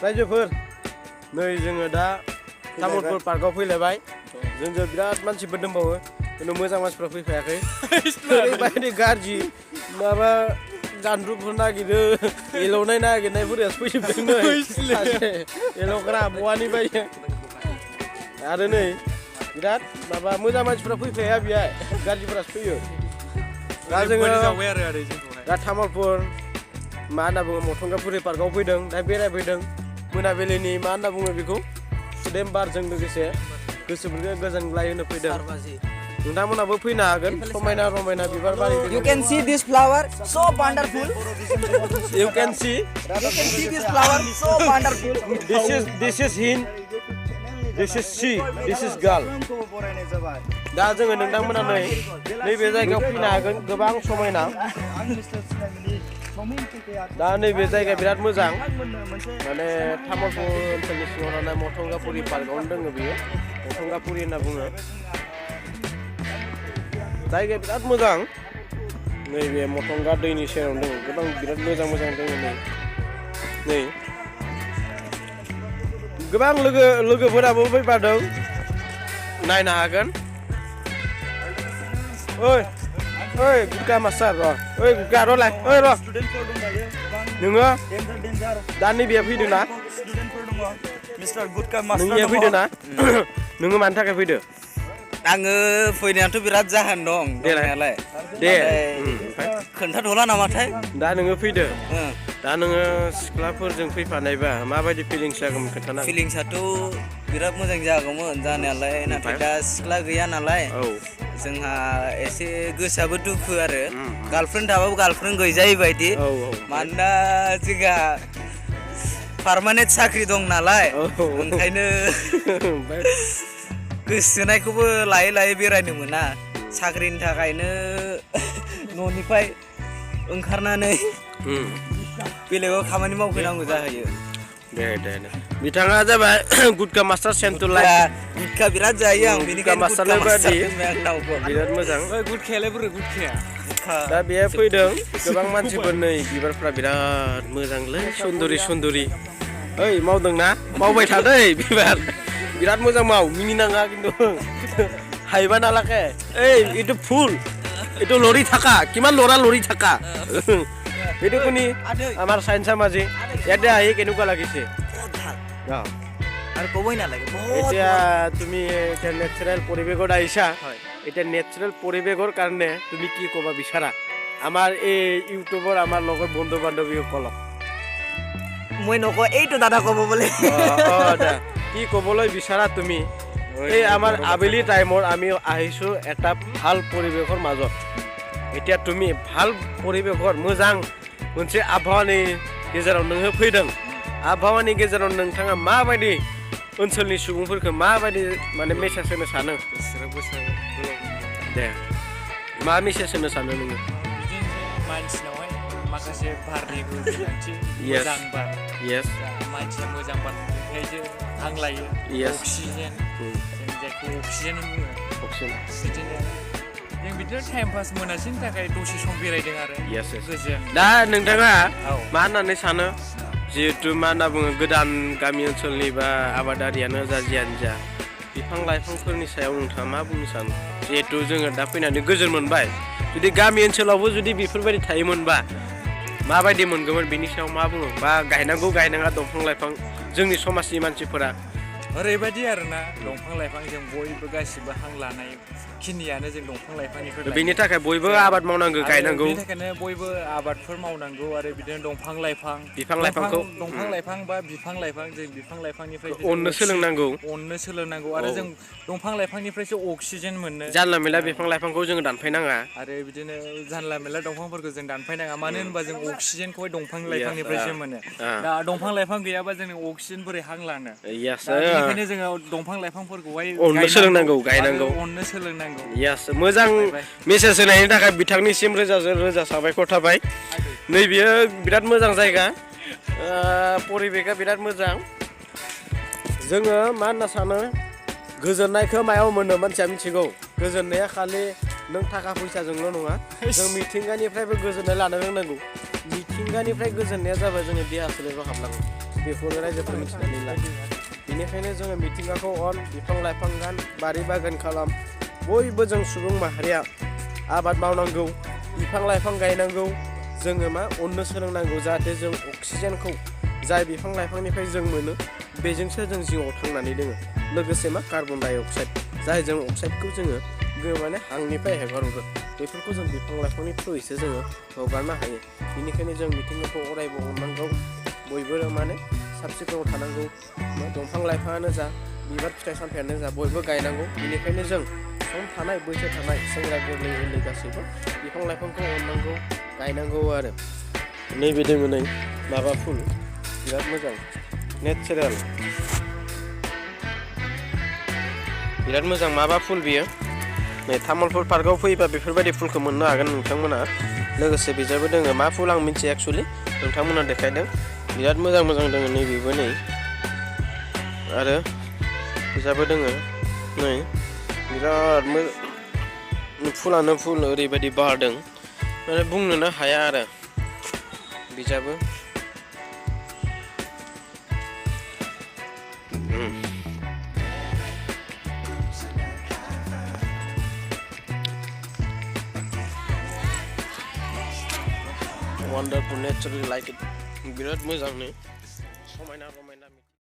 रायजोफोर नै जोङो दा तामुलपुर पार्कआव फैलायबाय जोंजों बिराद मानसिफोर दंबावो खिन्थु मोजां मानसिफ्रा फैफायाखै ओरैबायदि गाज्रि माबा गानद्रुफोर नागिरो एलौनाय नागिरनायफोरासो फैजोबदों नै एलौग्रा बहानि बायो आरो नै बिराद माबा मोजां मानसिफ्रा फैफाया बेहाय गाज्रिफोरासो फैयो दा जोङो दा तामुलपुर मा होनना बुङो मथंगापुरि पार्कआव फैदों दा बेरायफैदों मोनाबिलिनि मा होनना बुङो बेखौ सुदेम बारजों लोगोसे गोसोफोरखौ गोजोनग्लाय होनो फैदों नोंथांमोनाबो फैनो हागोन समायना रमायना बिबार बारि You can see this flower so wonderful. You can see this flower so wonderful. this is him this is she this is girl दा जोङो नोंथांमोना नैबे जायगायाव फैनो हागोन गोबां समायना दा नैबे जायगाया बिराद मोजां माने तामुलपुर ओनसोलनि सिङाव थानाय मथंगापुरि पार्कआवनो दङ बेयो मथंगापुरि होनना बुङो जायगाया बिराद मोजां नैबे मथंगा दैनि सेरावनो दङ गोबां बिराद मोजां मोजां दङ नै गोबां लोगोफोराबो फैफादों नायनो हागोन ओइ ओइ गुटका मास्टार र' ओइ गुटका र'लाय ओइ र' नोङो दा नैबे फैदों ना नोंनिया फैदों ना नोङो मानि थाखाय फैदो आङो फैनायाथ' बिराद जाहोन दं दंनायालाय दे खोन्थाथ'ला नामाथाय दा नोङो फैदो दा नोङो सिख्लाफोरजों फैफानायबा माबायदि फिलिंस जागौमोन खोन्थाना फिलिंसाथ' बिराद मोजां जागौमोन जानायालाय नाथाय दा सिख्ला गैया नालाय जोंहा एसे गोसोआबो दुखु आरो गार्लफ्रेन्ड थाबाबो गार्लफ्रेन्ड गैजायै बायदि मानोना जोंहा पार्मानेन्ट साख्रि दं नालाय ओंखायनो गोसोनायखौबो लायै लायै बेरायनो मोना साख्रिनि थाखायनो न'निफ्राय ओंखारनानै बेलेगाव खामानि मावफैनांगौ जाहैयो दे बिथाङा जाबाय गुटका मास्टार सेन्टुलाय गुटका बिराद जायो आं बेनिखायनो मास्टारनि बादि बिराद मोजां गुटखायालाय बोरै गुटखाया दा बेहाय फैदों गोबां मानसिफोर नै बिबारफ्रा बिराद मोजांलै सुन्दरि ओइ मावदोंना मावबाय थादै बिबार बिराद मोजां माव मिनिनाङा खिन्थु हाइबा नालाके এই এইটো ফুল এইটো লৰি থাকা কিমান লৰি থাকা এইটো কোনি আমাৰ সাইন্সা মাঝি ইয়াতে আহি কেনেকুৱা লাগিছে আৰু ক'বই নালাগে এতিয়া তুমি এতিয়া নেচাৰেল পৰিৱেশত আহিছা এতিয়া নেচাৰেল পৰিৱেশৰ কাৰণে তুমি কি ক'ব বিচাৰা আমাৰ এই ইউটিউবৰ আমাৰ লগৰ বন্ধু বান্ধৱীসকলক মই নকওঁ এইটো দাদা ক'ব বোলে কি ক'বলৈ বিচাৰা তুমি এই আমাৰ আবেলি টাইমৰ আমি আহিছোঁ এটা ভাল পৰিৱেশৰ মাজত এতিয়া তুমি ভাল পৰিৱেশৰ মোজাং मोनसे आबहावानि गेजेराव नोङो फैदों आबहावानि गेजेराव नोंथाङा माबायदि ओनसोलनि सुबुंफोरखौ माबायदि माने मेसेज होनो सानो दे मा मेसेज होनो सानो नोङो मानसिनावहाय माखासे बारनिबो गोनांथि मोजां बार मानसिया मोजां बारनिफ्रायसो हां लायो अक्सिजेन जों जायखौ अक्सिजेन बुङो बिदिनो जों बिदिनो टाइम पास मोनासैनि थाखाय दसे सम बेरायदों आरो गोजोन दा नोंथाङा मा होननानै सानो जिहेतु मा होनना बुङो गोदान गामि ओनसोलनि बा आबादारियानो जा जियानो जा बिफां लाइफांफोरनि सायाव नोंथाङा मा बुंनो सानो जिहेतु जोङो दा फैनानै गोजोन मोनबाय जुदि गामि ओनसोलावबो जुदि बेफोरबायदि थायोमोनबा माबायदि मोनगौमोन बेनि सायाव मा बुङो बा गायनांगौ गायनाङा दंफां लाइफां जोंनि समाजनि मानसिफोरा ओरैबायदि आरोना दंफां लाइफां जों बयबो गासिबो हां लानाय खिनियानो जों दंफां लाइफांनिफ्राय बेनि थाखाय बयबो आबाद मावनांगौ गायनांगौ बेनि थाखायनो बयबो आबादफोर मावनांगौ आरो बिदिनो दंफां लाइफां बा बिफां लाइफां जों बिफां लाइफांनिफ्राय अननो सोलोंनांगौ आरो जों दंफां लाइफांनिफ्रायसो अक्सिजेन मोनो जानला मेला बिफां लाइफांखौ जोङो दानफायनाङा आरो बिदिनो जानला मेला दंफांफोरखौ जों दानफायनाङा मानो होनबा जों अक्सिजेनखौहाय दंफां लाइफांनिफ्रायसो मोनो दा दंफां लाइफां गैयाबा जों अक्सिजेन बोरै हां लानो बेनिखायनो जोङो दंफां लाइफांफोरखौहाय अननो सोलोंनांगौ गायनांगौ अननो सोलोंनांगौ मोजां मेसेज होनायनि थाखाय बिथांनिसिम रोजा साबायखर थाबाय नैबेयो बिराद मोजां जायगा परिबेखा बिराद मोजां जोङो मा होनना सानो गोजोननायखौ मायाव मोनो मानसिया मिथिगौ गोजोननाया खालि नों थाखा फैसाजोंल' नङा जों मिथिंगानिफ्रायबो गोजोननाय लानो रोंनांगौ मिथिंगानिफ्राय गोजोननाया जाबाय जोंनि देहा सोलेराव हाबलाङो बेखौनो रायजोफोरा मिथिनानै ला बेनिखायनो जोङो मिथिंगाखौ अन बिफां लाइफां गान बारि बागान खालाम बयबो जों सुबुं माहारिया आबाद मावनांगौ बिफां लाइफां गायनांगौ जोङो मा अननो सोलोंनांगौ जाहाथे जों अक्सिजेनखौ जाय बिफां लाइफांनिफ्राय जों मोनो बेजोंसो जों जिउआव थांनानै दोङो लोगोसे मा कार्बन डाइ अक्साइड जाय जों अक्साइडखौ जोङो माने हांनिफ्राय हगारहरो बेफोरखौ जों बिफां लाइफांनि थ्रुयैसो जोङो हगारनो हायो बेनिखायनो जों मिथिंगाखौ अरायबो अननांगौ बयबो माने साब सिखोनाव थानांगौ दंफां लाइफाङानो जा बिबार फिथाइ सामथायानो जा बयबो गायनांगौ बेनिखायनो जों सम थानाय बैसो थानाय सेंग्रा गोरलै उन्दै गासैबो बिफां लाइफांखौ अननांगौ गायनांगौ आरो नैबे दोङो नै माबा फुल बिराद मोजां नेचारेल बिराद मोजां माबा फुल बियो नै तामुलपुर पार्कआव फैयोबा बेफोरबायदि फुलखौ मोननो हागोन नोंथांमोना लोगोसे बिजाबो दोङो मा फुल आं मिन्थिया एक्सुवेलि नोंथांमोना देखायदों बिराद मोजां मोजां दोङो नैबेबो नै आरो बिजाबो दोङो नै बिराद फुलानो फुल ओरैबायदि बारदों माने बुंनोनो हाया आरो बिजाबो wonderful naturally like it बिराद मोजां नै समायना रमायना